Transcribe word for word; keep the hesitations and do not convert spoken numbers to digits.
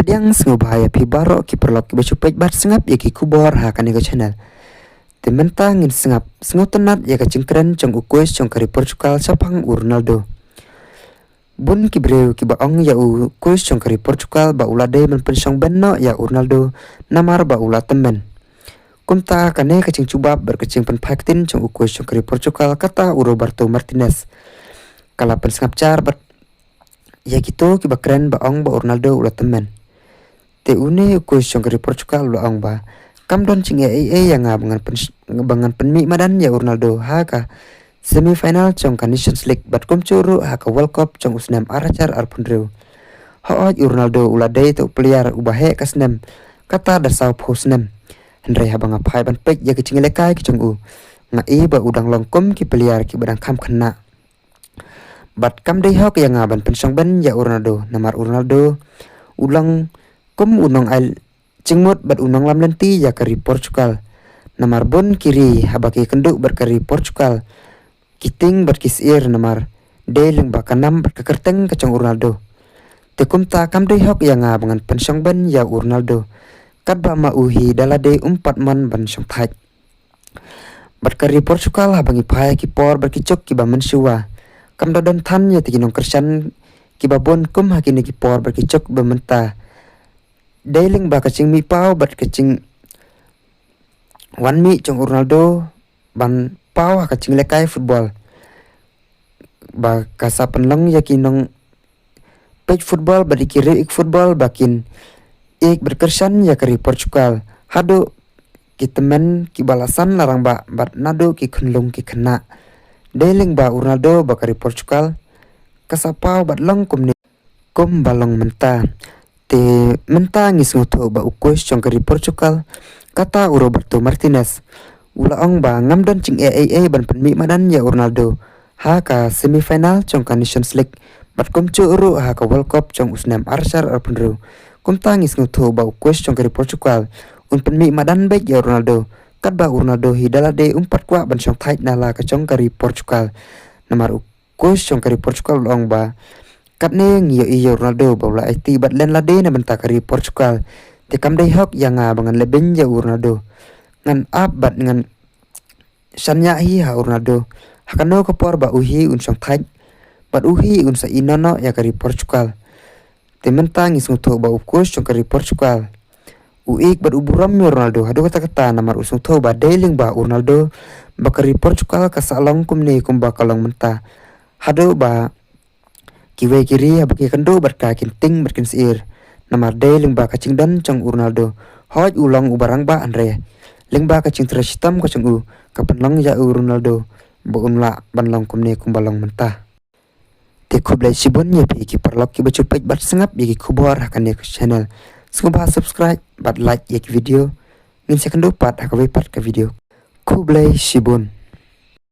Pdiang sngewbha ïa phi baroh ki paralok kiba shu peit bad sngap ïa ki khubor ha kane ka channel. Te mynta ngin sngap sngewtynnat ïa ka jingkren jong u coach jong ka ri Portugal shaphang u Ronaldo. Bun ki briew kiba ong ïa u coach jong ka ri Portugal ba u la dei ban pynshong beiñ noh ïa u Ronaldo namar ba u la tymmen. Kumta kane ka jingjubab bad ka jingpynphai ktien jong u coach jong ka ri Portugal kata u Roberto Martinez ka la pynsngap jar bad ïa kito kiba kren ba ong ba u Ronaldo u la tymmen. Te une u coach jong ka ri Portugal u la ong ba kam don jingeh ei ei ïa nga ba ngan pyn, ba ngan pynmih madan ïa u Ronaldo ha ka semi final jong ka Nations League bad kumjuh ruh ha ka World Cup jong u snem ar hajar arphew hynriew. Hooid, u Ronaldo u la dei tang u player uba heh ka snem kata da sawphew snem. Hynrei haba nga phai ban peit ïa ka jingïalehkai ka jong u, nga i ba u dang long kum ki player kiba dang kham khynnah. Bad kam dei hok ïa nga ban pynshong beiñ ïa u Ronaldo namar u Ronaldo u long kum u nongai jingmut bad u nonglam lynti ïa ka ri Portugal. Namar bun ki ri haba ki kynduh bad ka ri Portugal ki tieng bad ki sheptieng namar dei lyngba ka nam bad ka kyrteng ka jong u Ronaldo. Te kumta kam dei hok ïa nga ba ngan pynshong beiñ ïa u Ronaldo katba ma u hi da lade um pat mon ban shong thait. Bad ka ri Portugal haba ngi phai ha ki por bad ki juk kiba mynshuwa kam da don than ïa ki nongkyrshan kiba bun kum ha kine ki por bad ki juk ba mynta. Dei lyngba ka jingmihpaw bad ka jingwan mih jong u Ronaldo ban paw ha ka jingïalehkai football ba ka sa pynlong ïa ki nong peit football bad ïa ki riewiew football ba kin ïeit bad kyrshan ïa ka ri Portugal haduh ki tymmen kiba la san la rangbah bad naduh ki khunlung ki khynnah. Dei lyngba u Ronaldo ba ka ri Portugal ka sa paw bad long kumne kumba long mynta. Te mynta ngi sngewthuh ba u coach jong ka ri Portugal kata u Roberto Martinez u la ong ba ngam don jingeh ei ei ban pynmih madan ïa u Ronaldo ha ka semi final jong ka Nations League bad kumjuh ruh ha ka World Cup jong u snem ar hajar arphew hynriew. Kumta ngi sngewthuh ba u coach jong ka ri Portugal un pynmih madan beit ïa u Ronaldo katba u Ronaldo hi da lade um pat kwah ban shong thait na la ka jong ka ri Portugal. Namar u coach jong ka ri Portugal u la ong ba katne ngi ïohi ïa u Ronaldo ba u la aiti bad len lade na bynta ka ri Portugal. Te kam dei hok ïa nga ba ngan leh beiñ ïa u Ronaldo. Ngan ap bad ngan shaniah hi ha u Ronaldo ha kano ka por ba u hi un shong thait bad u hi un sa ïehnoh noh ïa ka ri Portugal. Te mynta ngi sngewthuh ba u coach jong ka ri Portugal u ïeit bad u burom ïa u Ronaldo haduh katta katta namar u sngewthuh ba dei lyngba u Ronaldo ba ka ri Portugal ka sa long kumne kumba ka long mynta. Haduh ba kiwei ki ri haba ki kynduh bad ka kin tieng bad kin sheptieng namar dei lyngba ka jingdon jong u Ronaldo. Hooid u long uba rangbah hynrei lyngba ka jingtrei shitom ka jong u ka pynlong ïa u Ronaldo ba un lah ban long kumne kumba long mynta. Te khublei shibun ïa phi ki paralok kiba shu peit bad sngap ïa ki khubor ha kane ka channel. Sngewbha subscribe bad like ïa ki video. Ngin sa ïakynduh pat ha kawei pat ka video. Khublei shibun.